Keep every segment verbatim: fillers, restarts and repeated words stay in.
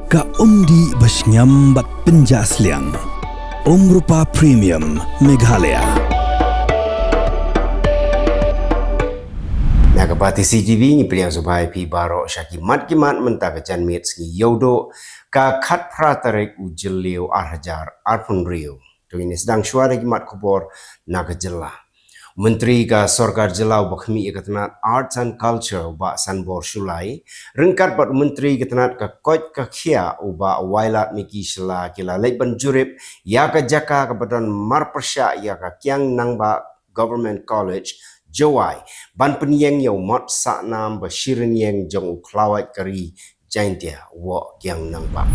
Ka umdih ba shngiam bad pynjah sliang. Umrupa Premium Meghalaya. Na ka Bati C T V ngi pdiang sngewbha ïa phi baroh sha ki mat ki mat mynta ka janmiet sngi Ïewduh ka khatphra tarik u Jylliew ar hajar arphew hynriew. To ngin sdang shuwa da ki mat khubor na ka jylla. Myntri ka sorkar jylla uba khmih ïa ka tnat Arts and Culture u Bah Sanbor Shullai, ryngkat bad u myntri ka tnat ka koit ka khiah u Bah Wailadmiki Shylla ki la leit ban jurip ïa ka jaka kaba don marpyrshah ïa ka Kiang Nangbah Government College, Jowai, ban pynïeng ïa u mot sahnam ba shi rynïeng jong u khlawait ka ri Jaintia Woh Kiang Nangbah.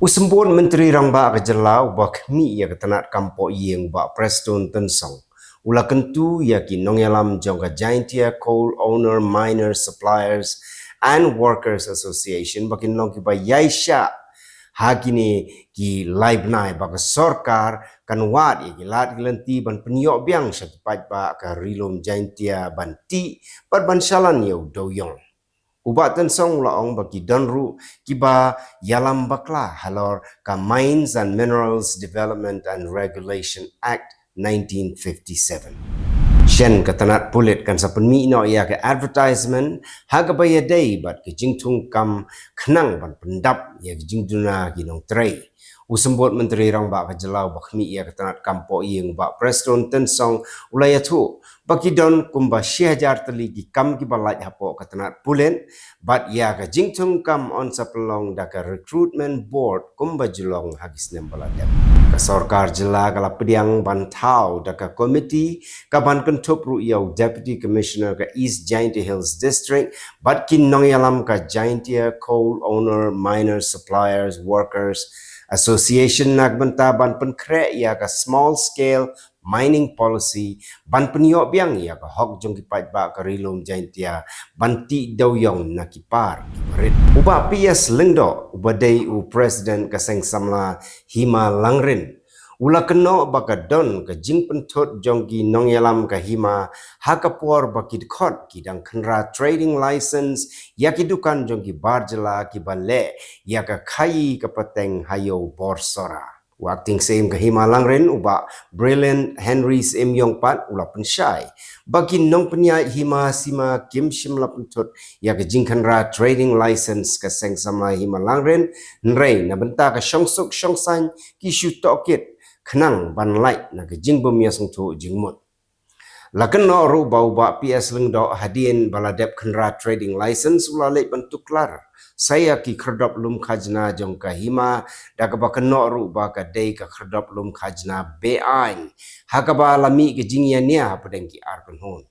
U Symbud Myntri Rangbah ka jylla uba khmih ïa ka tnat kam pohïing u Bah Prestone Tynsong u la kyntu ïa ki nongïalam jong ka Jaintia Coal Owner, Miners, Suppliers and Workers Association ba kin long kiba ïaishah ha kine ki lai bnai, ba ka sorkar kan wad ïa ki lad ki lynti ban pynïoh biang sha ki paidbah ka Ri Lum Jaintia ban tih bad ban shalan ïa u dewïong. U Bah Tynsong u la ong ba ki don ruh kiba ïalam bakla halor ka Mines and Minerals Development and Regulation Act nineteen fifty-seven. Shen ka tnat pulit kan sa pynmih noh ïa ka advertisement ha kaba ïadei bad ka jingthung kam khnang ban pyndap ïa ka jingduna ki nongtrei. U Symbud Myntri Rangbah ka jylla uba khmih ïa ka tnat kam pohïing u Bah Prestone Tynsong u la ïathuh ba ki don kumba shi hajar tylli ki kam kiba lait hapoh ka tnat pulit, bad ïa ka jingthung kam yn sa pynlong da ka Recruitment Board kumba ju long ha ki snem ba la dep. Ka sorkar jylla ka la pdiang ban thaw da ka komiti kaban kynthup ruh ïa u Deputy Commissioner ka East Jaintia Hills District bad ki nongïalam ka Jaintia Coal Owner, Miners, Suppliers, Workers Association na ka bynta ban pynkhreh ïa ka Small Scale Mining Policy ban pynïoh biang ïa ka hok jong ki paidbah ka Ri Lum Jaintia ban tih dewïong na ki par kiba rit. U Bah P S Lyngdoh uba dei u President ka Seng Samla Hima Langrin u la kynnoh ba ka don ka jingpynthut jong ki nongïalam ka hima ha ka por ba ki dkhot ki dang khynra trading license ïa ki dukan jong ki bar jylla kiba leh ïa ka khaïi ka pateng ha ïew bor sora. U Acting Syiem ka Hima Langrin u Bah Brilliant Henry Syiem Ïong pat u la pynshai ba ki nongpynïaid hima sima kim shym la pynthut ïa ka jingkhynra trading license ka Seng Samla Hima Langrin, hynrei na bynta ka shongsuk shongsaiñ ki shu tohkit khnang ban lait na ka jingbym ïasngewthuh jingmut. La kynnoh ruh ba u Bah P S Lyngdoh hadien ba la dep khynra trading license u la leit ban tuklar sa ïa ki khyrdop lum khajna jong ka hima, da kaba kynnoh ruh ba ka dei ka khyrdop lum khajna be-aiñ ha kaba la mih ka jingïania hapdeng ki ar kynhun.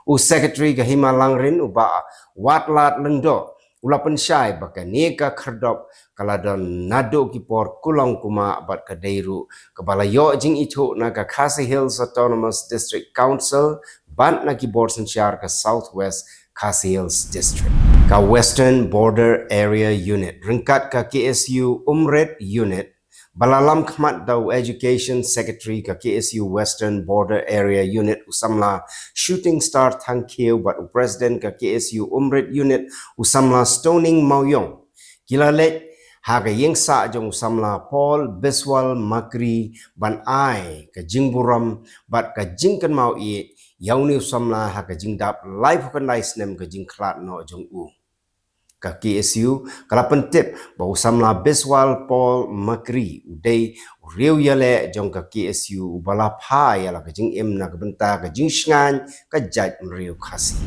U Secretary ka Hima Langrin u Bah Watlad Lyngdoh u la pynshai ba kane ka khyrdop ka la don naduh ki por kulong kumah bad ka dei ruh kaba la ïoh jingithuh na ka Khasi Hills Autonomous District Council bad na ki bor synshar ka South West Khasi Hills District. Ka Western Border Area Unit ryngkat ka K S U Umrit Unit ba la lam khmat da u Education Secretary ka K S U Western Border Area Unit u samla Shooting Star Thangkhiew bad u President ka K S U Umrit Unit u samla Stoning Mawiong ki la leit ha ka ïing sah jong u samla Paul Biswal Makri ban ai ka jingburom bad ka jingkynmaw ïa ïa une u samla ha ka jingdap laiphew khyndai snem ka jingkhlad noh jong u. Ka K S U ka la pyntip ba u samla Biswal Paul Makri u dei u riew ïaleh jong ka K S U uba la pha ïa la ka jingim na ka bynta ka jingshngaiñ ka jaitbynriew Khasi.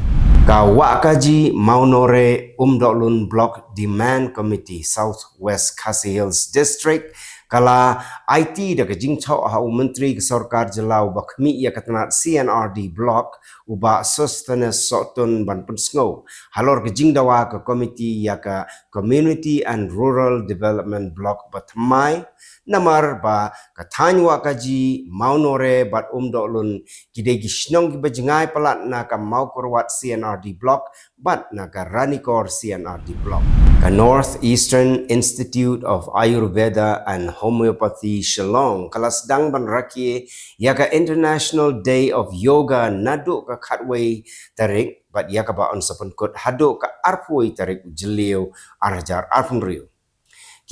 Ka Wahkaji Mawnore Umdohlun Block Demand Committee South West Khasi Hills District ka la aiti da ka jingthoh ha u Myntri ka Sorkar Jylla uba khmih ïa ka tnat C and R D Block u Bah Sosthenes Sohtun ban pynsngew halor ka jingdawa ka komiti ïa ka Community and Rural Development Block bathymmai, namar ba ka thaiñ Wahkaji, Mawnore bad Umdohlun ki dei ki shnong kiba jngai palat na ka Mawkyrwat C and R D Block bad na ka Ranikor C and R D Block. Ka North Eastern Institute of Ayurveda and Homeopathy Shillong ka la sdang ban rakhe ïa ka International Day of Yoga naduh ka khatwei tarik bad ïa kaba yn sa pynkut haduh ka arphew tarik u Jylliew ar hajar arphew hynriew.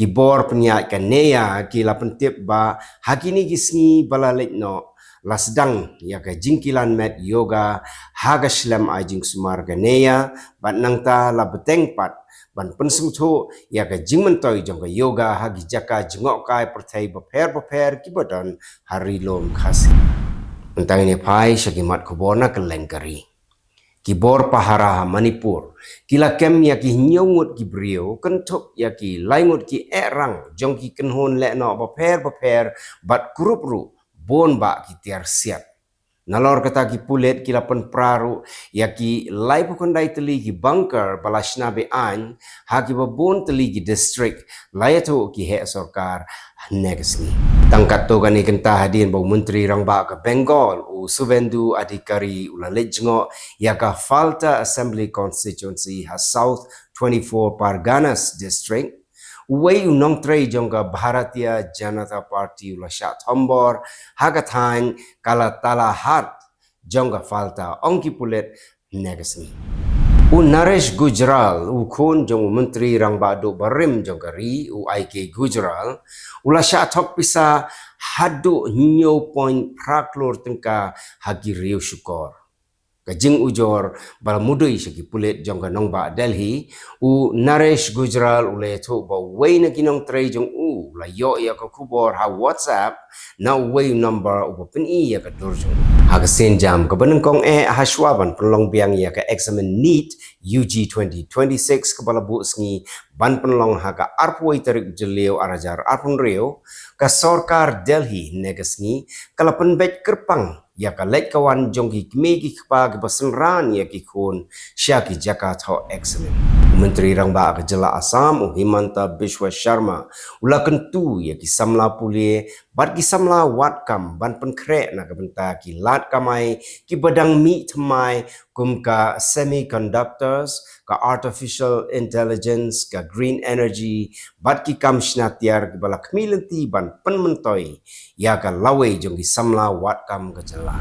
Ki bor pynïaid ka NEYA ki la pyntip ba ha kine ki sngi ba la leit noh la sdang ïa ka jingkilan met yoga ha ka shlem ai jingsumar ka NEYA, bad nangta la bteng pat ban pynsngewthuh ïa ka jingmyntoi jong ka yoga ha ki jaka jngohkai pyrthei bapher bapher kiba don ha ri lum Khasi. Mynta ngin ïa phai sha ki mat khubor na kylleng ka ri. Ki bor pahara ha Manipur ki la kem ïa ki hynñiew ngut ki briew, kynthup ïa ki lai ngut ki ehrang jong ki kynhun lehnoh bapher bapher bad kurup ruh bun bah ki tiar siat. Nalor kata, ki pulit ki la pynpra ruh ïa ki laiphew khyndai tylli ki bunker ba la shna be-aiñ ha kiba bun tylli ki district, la ïathuh ki heh sorkar hynne ka sngi. Tang katto katne kynta hadien ba u Myntri Rangbah ka Bengal u Suvendu Adhikari u la leit jngoh ïa ka Falta Assembly Constituency ha South twenty-four Parganas District, uwei u nongtrei jong ka Bharatiya Janata Party u la shah thombor ha ka thaiñ Kalatalahar jong ka Falta, ong ki pulit hynne ka sngi. U Naresh Gujral, u khun jong u Myntri Rangbah Duh barim jong ka ri u I K Gujral, u la shah thok pisa haduh hynñiew point phra klur tyngka ha ki riew shukor. Ka jingujor ba la mudui sha ki pulit jong ka nongbah Delhi, u Naresh Gujral u la ïathuh ba uwei na ki nongtrei jong u u la ïoh ïa ka khubor ha WhatsApp na uwei u number uba pyni ïa ka dur jong u. Ha ka sienjam kaba nyngkong eh, hashwa ban pynlong biang ïa ka eksamin NEET U G twenty twenty-six kaba la buh sngi ban pynlong ha ka arphew wei tarik Jylliew arhajar arphew hynriew, ka sorkar Delhi hynne ka sngi ka la pynbeit kyrpang ïa ka leit ka wan jong ki kmie ki kpa kiba synran ïa ki khun sha ki jaka thoh eksamin. U Myntri Rangbah ka jylla Assam u Himanta Biswa Sharma u la kyntu ïa ki samla pule bad ki samla wad kam ban pynkhreh na ka bynta ki lad kamai kiba dang mih thymmai, kum ka semiconductors, ka artificial intelligence, ka green energy bad ki kam shna tiar kiba la khmih lynti ban pynmyntoi ïa ka lawei jong ki samla wad kam ka jylla.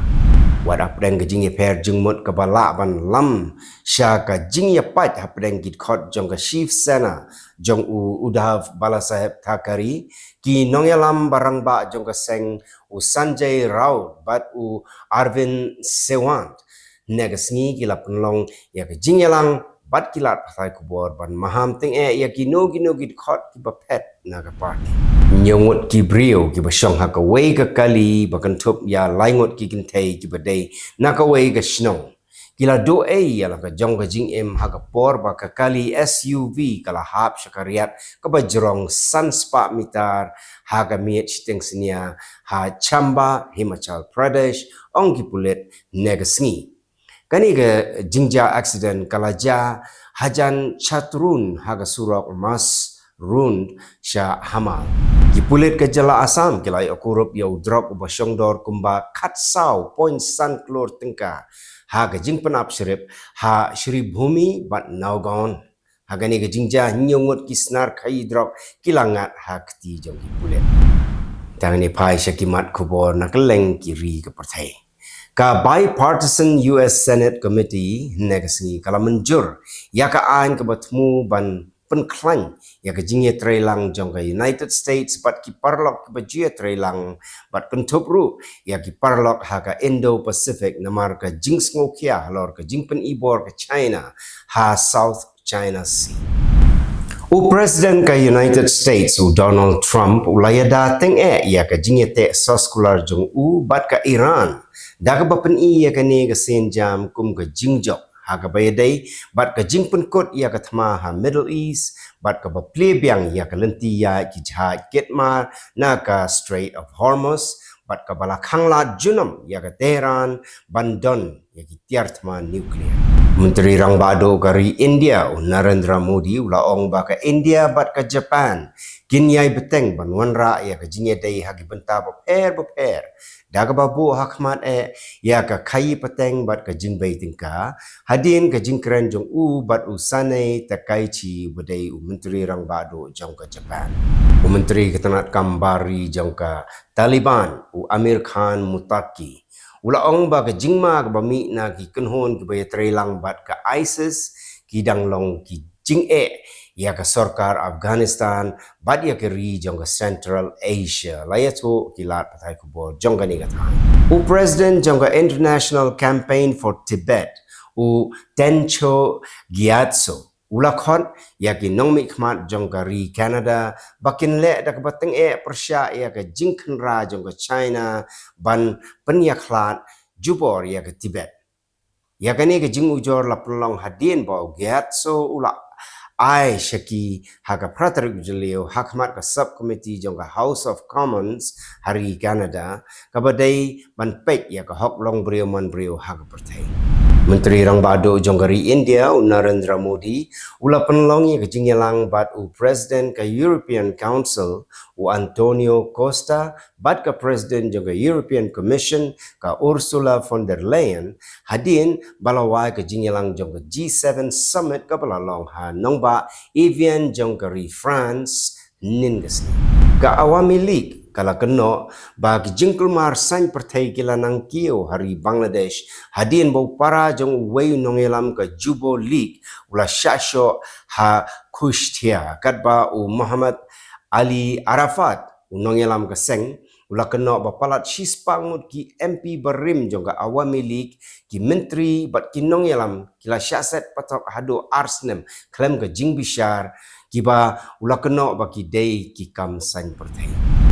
Wat hapdeng ka jingïapher jingmut kaba lah ban lam sha ka jingïapait hapdeng ki dkhot jong ka Shiv Sena jong u Uddhav Balasaheb Thackeray, ki nongïalam ba rangbah jong ka seng u Sanjay Raut bad u Arvind Sawant hynne ka sngi ki la pynlong ïa ka jingïalang bad ki lad pathai khubor ban maham tyngeh ïa kino kino ki dkhot kiba phet na ka party. Hynñiew ngut ki briew kiba shong ha kawei ka kali ba kynthup ïa lai ngut ki kynthei kiba dei na kawei ka shnong, ki la duh ei ïa la ka jong ka jingim ha ka por ba ka kali S U V ka la hap sha ka riat kaba jrong san spah mitar ha ka miet shiteng synñia ha Chamba, Himachal Pradesh, ong ki pulit hynne ka sngi. Kane ka jingjia accident ka la jia hajan Chatrun ha ka surok Mas Rund sha Hamal. Ki pulit ka jylla Assam ki la ïoh kurup ïa u drok uba shongdor kumba khatsaw point san klur tyngka ha ka jingpynap shrip ha Shribhumi bad Nagaon. Ha kane ka jingjia hynñiew ngut ki snar khaïi drok ki la ngat ha kti jong ki pulit. Tang ne phai sha ki mat khubor na kylleng ki ri ka pyrthei. Ka Bipartisan U S Senate Committee hynne ka sngi ka la mynjur ïa ka aiñ kaba thmu ban pynkhlaiñ ïa ka jingïatreilang jong ka United States bad ki paralok kiba ju ïatreilang, bad kynthup ruh ïa ki paralok ha ka Indo-Pacific namar ka jingsngewkhia halor ka jingpynibor ka China ha South China Sea. U President ka United States u Donald Trump u la ïada tyngeh ïa ka jingïateh soskular jong u bad ka Iran, da kaba pyni ïa kane ka sienjam kum ka jingjop ha kaba ïadei bad ka jingpynkut ïa ka thma ha Middle East, bad kaba plie biang ïa ka lynti ïaid ki jahaj kit mar na ka Strait of Hormuz, bad kaba la khanglad junom ïa ka Tehran ban don ïa ki tiar thma nuclear. Myntri Rangbah Duh ka ri India u Narendra Modi u la ong ba ka India bad ka Japan kin ïai bteng ban wanrah ïa ka jingïadei ha ki bynta bapher bapher, da kaba buh ha khmat eh ïa ka khaïi pateng bad ka jingbei tyngka, hadien ka jingkren jong u bad u Sanae Takaichi uba dei u Myntri Rangbah Duh jong ka Japan. U Myntri ka tnat kam bar ri jong ka Taliban u Amir Khan Muttaqi u la ong ba ka jingma kaba mih na ki kynhun kiba ïatreilang bad ka ISIS ki dang long ki jingeh ïa ka sorkar Afghanistan bad ïa ka ri jong ka Central Asia. La ïathuh ki lad pathai khubor jong kane ka thaiñ. U President jong ka International Campaign for Tibet, u Tencho Gyatso, u la khot ïa ki nongmihkhmat jong ka ri Canada ba kin leh da kaba tyngeh pyrshah ïa ka jingkhynra jong ka China ban pynïakhlad jubor ïa ka Tibet. Ïa kane ka jingujor la pynlong hadien ba u Gyatso u la ai shaki ha ka phra tarik u Jylliew ha khmat ka subcommittee jong ka House of Commons ha ri Canada, kaba dei ban peit ïa ka hok long briew man briew ha ka pyrthei. Myntri Rangbah Duh jong ka ri India, u Narendra Modi, u la pynlong ïa ka jingïalang bad u President ka European Council, u Antonio Costa, bad ka President jong ka European Commission, ka Ursula von der Leyen, hadien ba la wai ka jingïalang jong ka G seven Summit kaba la long ha nongbah Evian jong ka ri France, hynnin ka sngi. Ka Awami League ka la kynnoh ba ki jingkulmar saiñ pyrthei ki la nang kiew ha ri Bangladesh hadien ba u para jong uwei u nongïalam ka Jubo League u la shah shoh ha Kushtia, katba u Muhammad Ali Arafat, u nongïalam ka seng, u la kynnoh ba palat shispah ngut ki M P barim jong ka Awami League, ki myntri bad ki nongïalam ki la shah set patok haduh ar snem khlem ka jingbishar, kiba u la kynnoh ba ki dei ki kam saiñ pyrthei.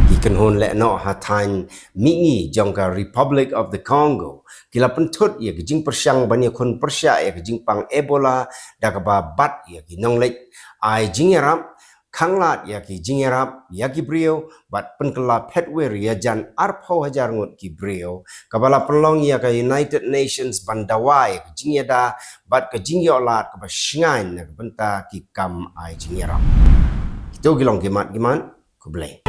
Ki kynhun lehnoh ha thaiñ mihngi jong ka Republic of the Congo ki la pynthut ïa ka jingpyrshang ban ïakhun pyrshah ïa ka jingpang Ebola da kaba bat ïa ki nongleit ai jingïarap, khanglad ïa ki jingïarap ïa ki briew bad pynkylla phetwir ïa jan arphew hajar ngut ki briew, kaba la pynlong ïa ka United Nations ban dawa ïa ka jingïada bad ka jingïohlad kaba shngaiñ na ka bynta ki kam ai jingïarap. Kito ki long ki mat ki mat, khublei.